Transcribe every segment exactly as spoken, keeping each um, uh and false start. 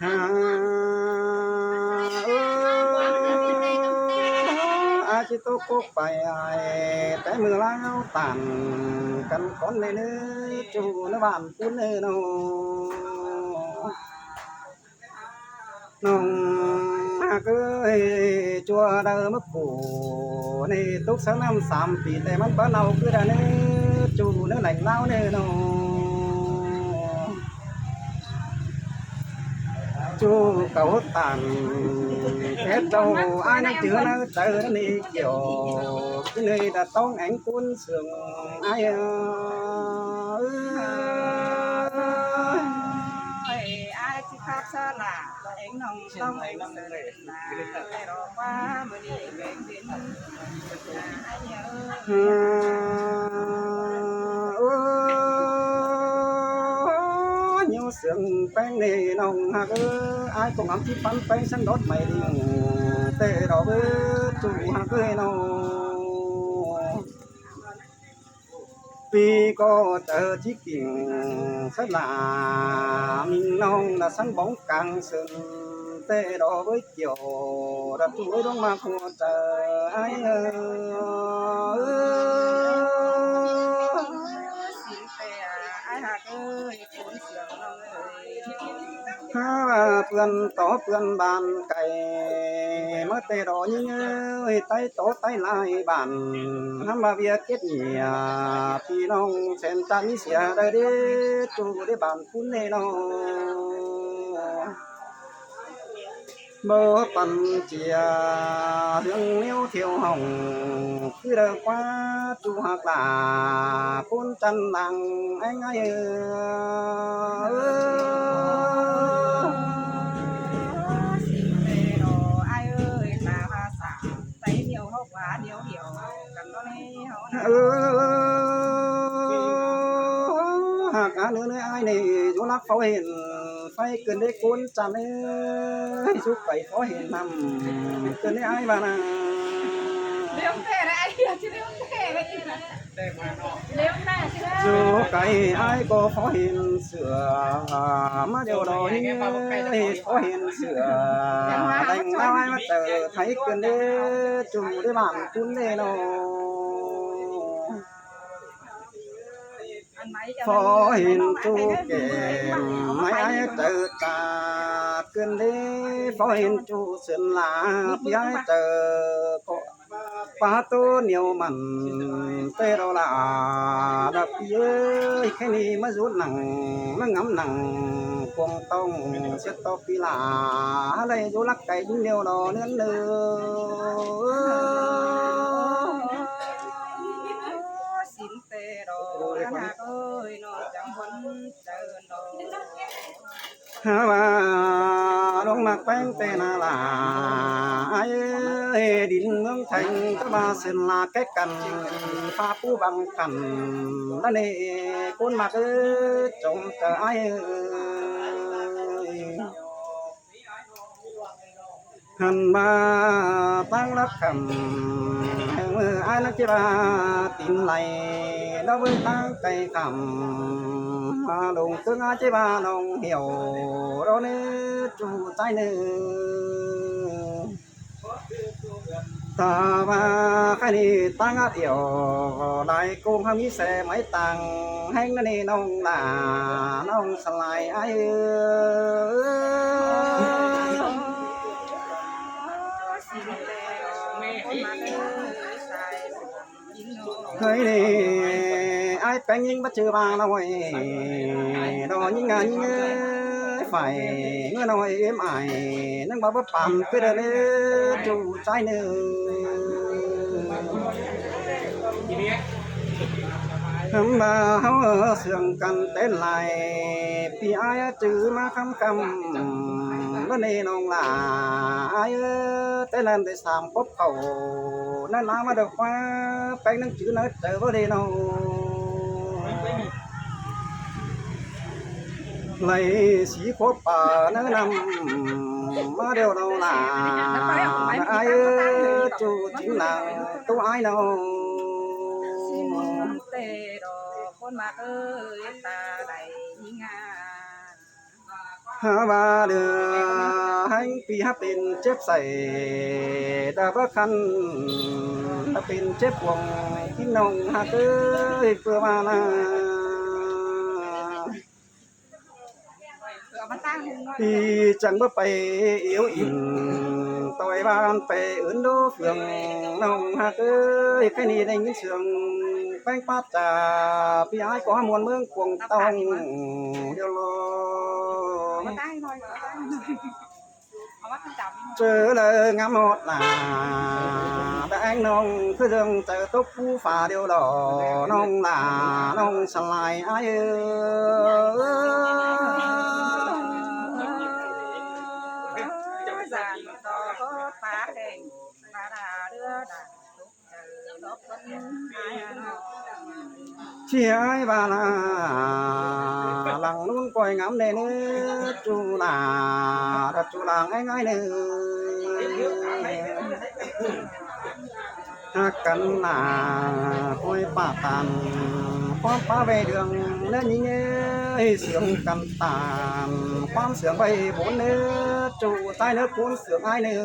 Ha, ơ, ai ꞌchí ꞌtố cốc pay ai, té ꞌmự ꞌláng ꞌháu tản căn cón ꞌnị ꞌnớ, ꞌchu ꞌnớ bản ꞌcốn ꞌnị ꞌnớ. ꞌNọng ꞌhặc ơi, ꞌchua đaư ꞌmá pú ꞌnị tốc sáng ꞌnặm sam pi ꞌtẹ ꞌmắn báu nau ꞌcứ đaư ꞌnớ, ꞌchu ꞌnớ lẻng ꞌláo ꞌnớ ꞌnớ. ꞌChu cáu tản khét ꞌchua ai ꞌnặn chứ ꞌnớ chaư ꞌnị kiẻo, ꞌcứ ꞌnị đã ꞌtóng éng ꞌcốn sương ai ơi. Ơi, ai ꞌchí khắp sa lạ, éng ꞌnọng ꞌtóng éng sương. Ơ, ơ, ꞌnhíu sương ꞌpéng ꞌnị ꞌnọng ꞌhặc ơi, ai ꞌcọ ngắm ꞌchí pắn ꞌpéng săng đót mảy đi, ꞌtẹ đó báu ꞌchu ꞌhặc ơi ꞌnọng. ꞌPi ꞌcọ chaư ꞌchí king sắt lả, ꞌminh ꞌnọng đã săng bóng cang sương, ꞌtẹ đó báu kiẻo, đắp ꞌchu ꞌlới đóng ꞌmá ꞌcọ chaư ai ơi. Ai ꞌhặc ơi, ꞌcốn sương ꞌnọng ơi. Ha, ꞌpươn tó ꞌpươn bản cay, ꞌmá ꞌtẹ đó ꞌnhính ơi, ꞌTáy tó ꞌTáy lai bản, ꞌhăm ꞌmá ꞌviạk kết nghĩa, ꞌpi ꞌnọng sên ꞌtan ꞌmí sia đaư đế, ꞌchu đế bản ꞌcốn ꞌnị ꞌnớ. Báu păn ꞌchia ꞌhướng ꞌnéo thiêu hỏng, ꞌcứ đaư ꞌquá ꞌchu ꞌhặc lả, ꞌcốn chăn đang éng ai ơi. Ơ, ꞌhặc ꞌnớ ꞌnớ ai ꞌnị, dú lắc pháo hên, pháy ꞌcứn đế ꞌcốn chăn ới, súc pay pháo hên ꞌnặm, ꞌcứn đế ai ꞌva ꞌnớ. Điêu ꞌtẹ đé, ai điêu ꞌchí điêu ꞌtẹ. Dù cái ai có phó hiện sửa, mà điều đó như phó hiện sửa, đánh lao ai mà trở thấy cơn đế, chủ đế bản cún đế nó. Phó hiện chủ kẻ, máy ai trở cả cơn đế, phó hiện chủ sườn là, pi ai trở có Pá tô niêu mẳn tê đô la đập yơi khe ni má rút nẳng, má ngắm nẳng cuồng tông siết tô pi la, há lây rút lắc cái niêu đô nướn nư. Xin tê đô nà ơi, nó chẳng huấn Hả ba lông mạc peng tê na la ai ơi, đính mương thành tơ ba sên la cái căn pha pú bằng căn. Lá nê cốn mạc ơi, trông tơ ai ơi. Hẳn ba tang lắc khẩm, hẹn mơ ai lắc chế ba tín lầy, đó với tang cày khẩm, mà lùng cưng ai chế ba nông hiểu, đó nê chủ trái nê. Ta ba khai ni tang át hiểu, lai cung hâm ý xe máy tăng, hẹn nê nông là nông sài ai ơi. Hơi nê, ai peng nhính bắt chư ba nói, đó nhính à nhính ơi, phải ngơ nói êm ải, nâng ba bớt pam cứ đơ lê chủ trái nư. Hâm ba háo sương căn tên lai, pi ai chư ma khăm khăm, bớt nê nông là ai tên lai để sàm bốc khẩu, nơ ná mà được khóa, peng nâng chư nơ chư bớt đi nông. Lai xí khốp pà nơ năm, mà đều nông là, nơ ai chư chính là, tu ai nông. Tê đô, khôn mạc ơi, ta đảy ngà. Hả ba đơ hánh pi hả pên chếp sảy, đa bá khăn, hả pên chếp cuồng, kín nông hả tơi pưa ba na. Pi chăng bá pay iếu ỉn, tôi ban pay ướn đô phường nông hả tơi, cái ni đêng sương, peng pát chà, pi ai có muôn mương cuồng tông, điều lo. Chớ lơ ngắm hót là, đã anh nông, cứ dưng chớ tốc phú phá điều đó, nông là, nông sài lai ai ơi. Già to có phá kênh, phá đà đưa đà. Chia ai ba la, lăng nun coi ngắm nê nê, chu la, đặt chu la ngáy ngáy nê. Hạc căn là coi pả tàn, khóm pá về đường nê nhính ê, sướng căn tàn, khóm sướng bay bốn nê, chu tai nê cuốn sướng ai nê.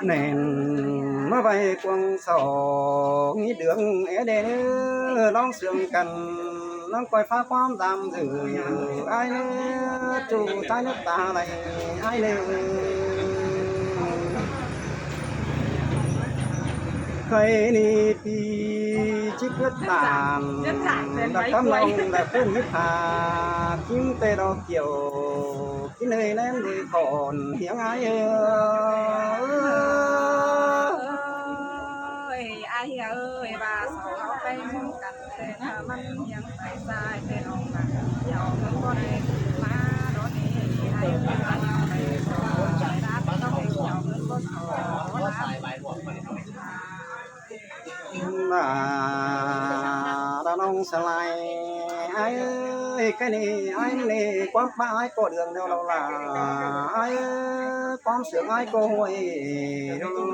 Nền má bay cuông sổ, nghĩ đường é đê nư, lóng sương căn, lóng coi phá khóm giam giữ, ai nư, chu tai nước ta lạy, ai nư. Khay ni pi chip huyết tàn, đã cắm lòng đã quên huyết hà, kim tê đo kiểu, cái nơi nén đuôi khổn hiếng ai ơi. Ơi, ai ơi, bà sáu áo tay mong cắn tê, à, mắn hiếng tay dài, tê lòng bạc, nhau mong con em, má đó đi, ai ơi, ai ơi, ai ơi, đã bắt tóc em, nhau mong con sáu, Mà đàn ông sài lai ai ơi, cái này ai này quán ba ai có đường đâu đâu là ai ơi. Sương ai cô huôi đu.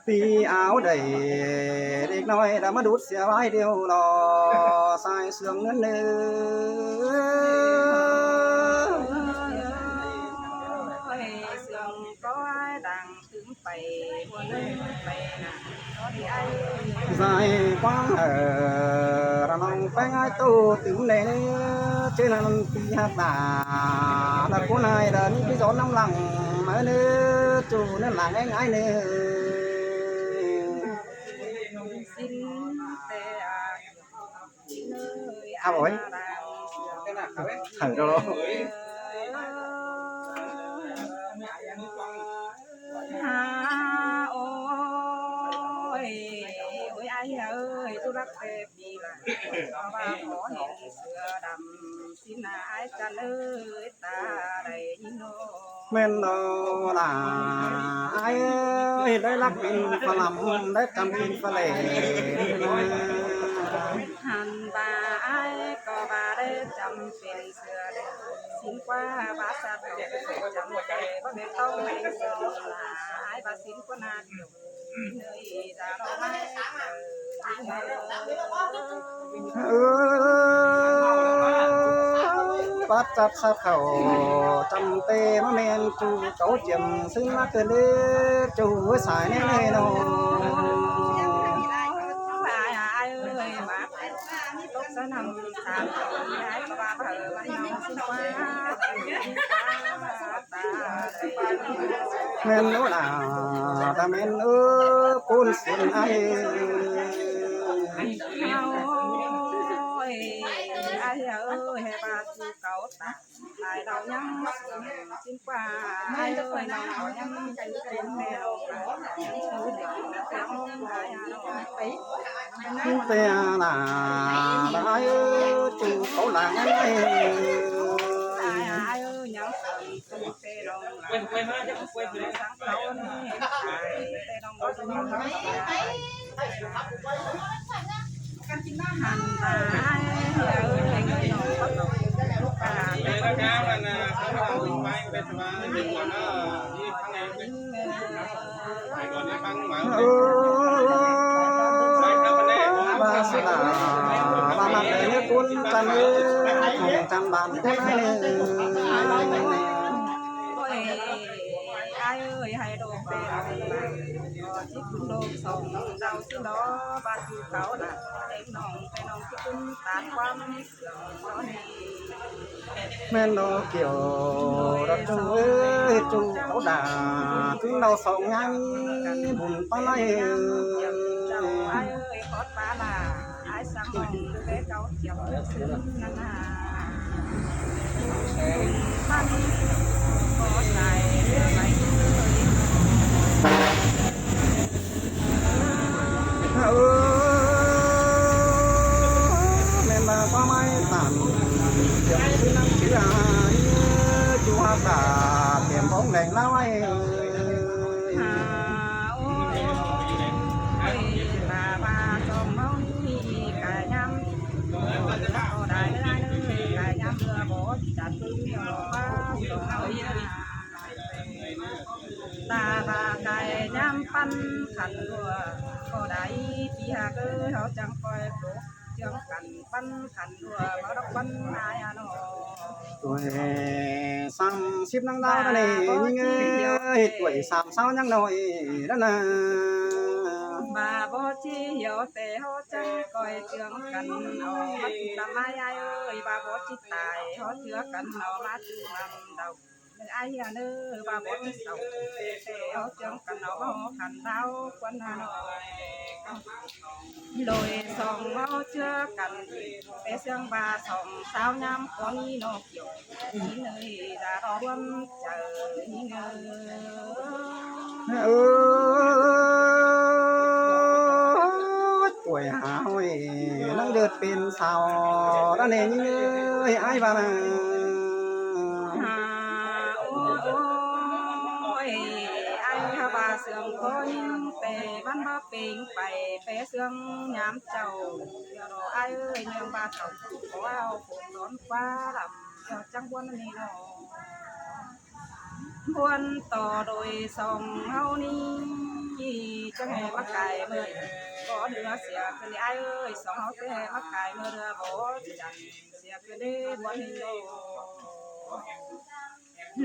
Pi áo đảy đếc nói đã mất đút xe vai điều lo sai sương nứt nứt. Sương có ai đang tứng pay hua nứt pay nặng. Dạy quang ở ra lòng pay ai tô tứng nè. Trên là lòng pi hạt đà là cuốn ai là những cái gió năm lặng mà nứt chủ nứt lặng anh ai nứt. Xin tê à. Ao ối. Hẳn đó. Ha, ôi, ôi, ai ơi, tôi lắc tê bì là, có ba có hẹn sửa đầm, xin ai chăn ơi, ta đây nhìn nô. Mến đó là ai ơi, đấy lắc pin pha lắm, đấy chăm pin pha lệ. Hẳn bà ai có bà đây chăm pin sửa đầm, xin qua bà sa cầu chăm pin, bà bên tông mẹ sửa là ai bà xin qua nạt. Bát chặt sát khẩu chăm tê mà men chủ cấu chiếm xứng mắc cơn đế chủ với sải nên hơi nô. Mến ú là ta mến ư cún xin ai. Ôi, ai ơi, hè ba su cáu ta. Lai đau nhắm xin qua ai ơi, lòng đau nhắm cái tên mèo. Tê là là ai ư chủ cấu là ai. Ai ơi, nhắm Quên, quên, quên, quên, quên. Ơ, ba sư là ba mặt để nước cuốn chăn ư, cùng chăn bàn thế này. Ôi, ai ơi, hai đồ tê lòng, có chiếc cuốn đồ sống, đau xứ đó, ba sư cáo là, em nòng, em nòng chiếc cuốn tán quang, sương đó nè. Mến đó kiểu đó chú ơi, chú có đà, cứ đau sống ngắn, bùn tao nói. Ai ơi, khót ba là, ai sang lòng, bé cáo chiếc cuốn sương năn hà. Bùn tao nói, có sai, sai. Ơ, mến ba qua mai tản, tiệm sư năm chữ à, chú hoa tả, tiệm bóng đèn lao ai. Hà, ôi, ôi, bà, bà, chồng máu đi, cả nhắm, có đại lai, cả nhắm, lừa bố, chặt, lừa bố, chồng máu đi. Ta ba cai nhắm păn khăn đua, có đáy thì hà cơ háo chẳng coi cốc, chẳng khăn păn khăn đua, mà đọc păn ai à nó. Tuổi sắm ship năng đau đó này, nhưng ơi, tuổi sắm sao nhăng nổi đó nè. Bà bố chi hiểu tê hó chẳng coi trường khăn, nó mắt là mai ai ơi, bà bố chi tài, hó chưa khăn, nó mắt làm đầu. Ai hia nơ ba bố ti sầu. Tê ó chướng căn nó bó khăn đáo quân hà nội. Lội sòng bó chưa căn. Tê xương ba sòng sao nhắm có ni nó kiểu. Ni nơi ra đó buôn chờ ni ngờ. Ơ, tuổi háo ơi, năng đợt pin sao, đã nên như ơi, ai bà nè. Hà, ôi, ôi, ai hà bà sương có những tê bắn bó pin, phải pé sương nhám chầu. Giờ đó ai ơi, nhưng bà tổng có ao, phun đón quá lắm, giờ chẳng buôn gì nó. Khuôn ꞌto đôi song ꞌháu ꞌnị, chắng hê ꞌmá cai ꞌmưa, bók ꞌnứa sia ꞌcứ ꞌnị ải ơi, song ꞌháu té ꞌmá cai ꞌmưa ꞌnứa bók chăn sia ꞌcứ ꞌnị bón ꞌnị ꞌnô.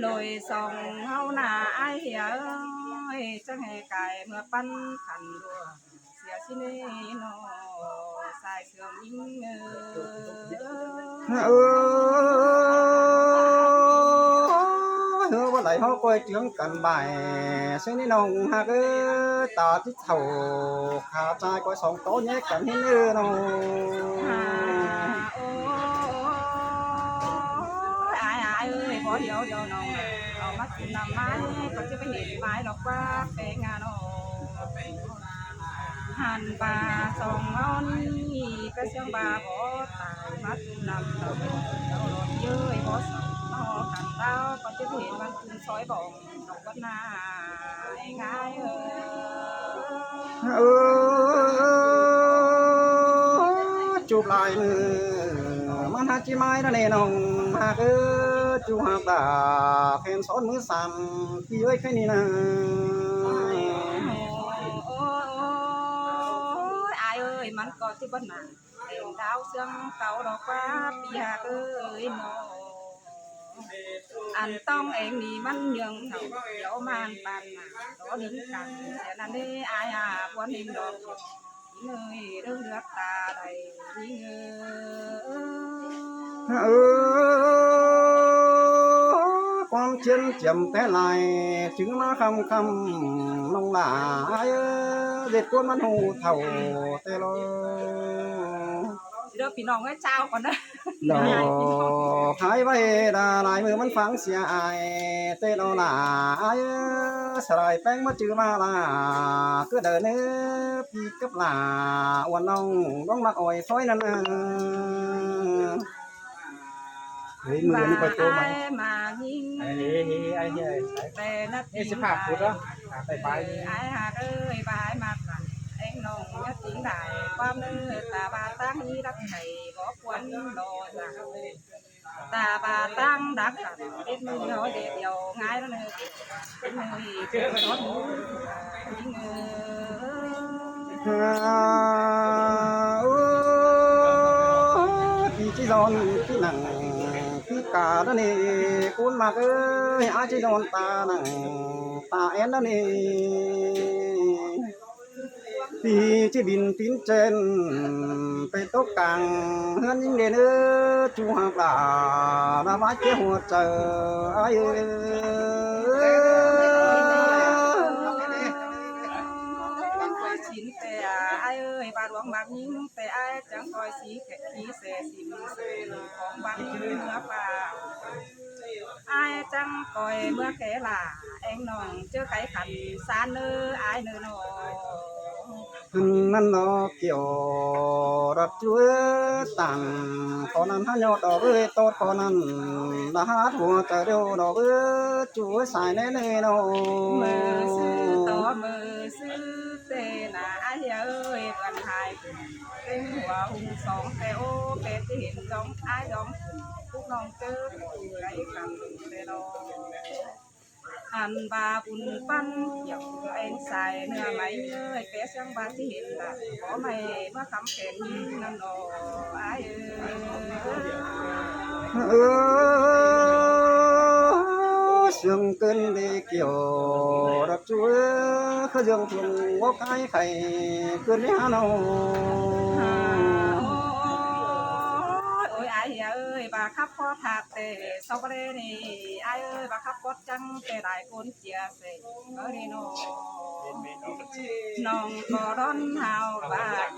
Đôi song ꞌháu ꞌnạ ải ꞌhia ơi, chắng hê cai ꞌmưa ꞌpắn khăn đua. Sia ꞌsịn ꞌnị ꞌnô, sai sương ꞌnhính ơ. Ơ, ơ, báu đảy ꞌhó ꞌcoi ꞌchương căn ꞌvạy, ꞌsịn ꞌnị ꞌnọng ꞌhặc ơ, ta ꞌchí thảu khả ꞌchái ꞌcoi song ꞌtố ꞌnhé căn ꞌhịn ơ ꞌnọng. À, ôi, ải, ải ơi, bók điêu điêu ꞌnọng, au ꞌmá ꞌchư ꞌnặm ꞌmá, ꞌcọ ꞌchí ꞌmá hên ꞌmá lỏ ꞌquá peng à ꞌnọng. Hăn ꞌva song ꞌháu ꞌnị, ꞌpék ꞌsướng ꞌva bók tai ꞌmá ꞌchư ꞌnặm ꞌnọng, au lỏ ꞌnhới bók song ꞌháu khăn ꞌtáo, ꞌcọ ꞌchí ꞌmá hên ꞌmắn ꞌcứn sói bỏng, ꞌnọng báu ꞌnạ, ải ꞌngai ơ. Ơ, chụp lai ꞌmự, ꞌmắn ꞌhặc ꞌchí ꞌmái ꞌnớ ꞌnê ꞌnọng ꞌhặc ơ, ꞌchu ꞌhặc đả, khen són ꞌmứ sam, ꞌpi ơi khen ꞌnị ꞌnớ. Ôi, ải ơi, ꞌmắn ꞌcọ ꞌchí báu ꞌnạ, ên đao sương cáu lỏ ꞌquá ꞌpi ꞌhặc ơi ꞌnọng. Ăn ꞌtóng ên ꞌnị ꞌmắn nhương thảu, điêu ꞌmắn ꞌpắn ꞌnạ, tó đính căn, sia ꞌnặn ꞌnị ải à, bón ꞌnị ꞌnọng. Ơi, đương được ta đảy đi ngơ. Ơ, ꞌquám ꞌchiến chiếm té lai, chứ ꞌmá khăm khăm ꞌnọng lả ải ơ, ꞌdệt ꞌcốn ꞌmắn ꞌhụ thảu té lo. Đi đó, ꞌpi ꞌnọng ơi, chào con đó. Lo, khái ꞌvạy đa lai ꞌmự ꞌmắn phắng sia ai, té lo lả ải ơ, sa lai ꞌpéng ꞌmá ꞌchư ꞌmá lả, ꞌcứ đaư ꞌnớ, ꞌpi cắp lả, uôn ꞌnọng, ꞌlống ꞌmặc ỏi sói ꞌnặn. Ơi, ꞌmự ꞌnị ꞌcọ ꞌchớ ꞌmá. Ải ꞌmá ꞌnhính. Ải ꞌnị, ải ꞌnị, ải ꞌnị. Té ꞌnặn ꞌnị síp ꞌhạp phút đó. Ải ꞌhặc ơi, ꞌva ải ꞌmá ꞌnặn. Ên ꞌnọng ꞌnhá ꞌchính đảy ꞌquám ꞌnớ, ta ꞌva ꞌtáng ꞌnị đắc thảy, bók khuôn lo dả. Ta ꞌva ꞌtáng đắc thảy, đét ꞌmự ꞌnị ꞌhới đét điêu ꞌngai ꞌnớ ꞌnớ. Ơ, ơ, ꞌpi ꞌchí dọn ꞌpi nẳng ꞌpi cả ꞌnớ ꞌnị, ꞌcốn ꞌmặc ơi, ải ꞌchí dọn ta nẳng ta ên ꞌnớ ꞌnị. ꞌPi ꞌchí bỉn tín ꞌchên, pay tốc cang ꞌhướn ꞌnhính đen ơ, ꞌchu ꞌhặc đả, đa ꞌvái ké hua chaư, ải ơi. Ôi, sín té ải ơi, ꞌva luông ꞌmặc ꞌnhính té ải, chắng ꞌcoi sí kẻ khí sẻ sín sẻ khong bắn ꞌmứa ꞌva. Ải chắng ꞌcoi ꞌmứa ké lả, ên ꞌnọng ꞌchớ cáy khăn san ꞌnớ ải ꞌnớ ꞌnọng. ꞌNặn lo kiẻo đọt ꞌchu ới tản, ꞌcọ ꞌnặn hák ꞌnhọt đỏ ới tót ꞌcọ ꞌnặn, đa hák hua chaư điêu đỏ ới ꞌchu ới sai ꞌnê ꞌnê ꞌnọng. ꞌMự sư tó ꞌmự sư té ꞌnạ ải ơi, bươn hai ꞌtếng hua hung song té ố, pét ꞌchí hên dong ải dong, púk ꞌnọng ꞌchớ ꞌcọ cáy khăn té lo. Ăn ꞌva bun ꞌpắn kiẻo ên sai ꞌnưa mai ơi, pét ꞌsướng ꞌva ꞌchí hên đảy bók ꞌmạy ꞌmá khắm khen ꞌnặn lo ải ơi. Ơ, sương cơn đi kiẻo đọt ꞌchu ới, khá dươn phung bók ải khay cơn đi há ꞌnọng. À, ôi, ôi, ải ơi, ꞌva khắp khó thạc té sóc lê ꞌnị, ải ơi, ꞌva khắp cốt chắng té đảy ꞌcốn chia sẻ ꞌnị ꞌnọng. ꞌNọng ꞌcọ đón hao ꞌva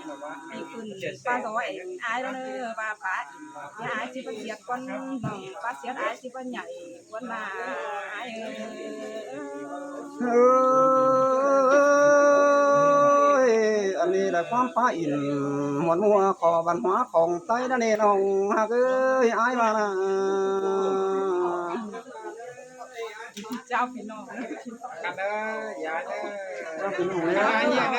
đi khửn ꞌpá gió ên ải ꞌnớ ꞌva ꞌpá. ꞌNhá ải ꞌchí ꞌpá siết ꞌquán ꞌnọng, ꞌpá siết ải ꞌchí ꞌpá nhảy ꞌquán ꞌva ải ơi. Ơi, ăn ꞌnị đa ꞌquám pá ỉn, muôn ꞌmua khỏ văn hóa khong Tay ꞌnặn ꞌnê ꞌnọng ꞌhặc ơi, ải ꞌva ꞌnạ. Chào ꞌpi ꞌnọng. Chào ꞌpi ꞌnọng. Chào ꞌpi ꞌnọng.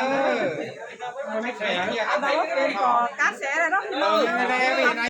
Ăn ꞌnị ꞌcọ cắt sẻ ꞌnớ ꞌpi ꞌnọng.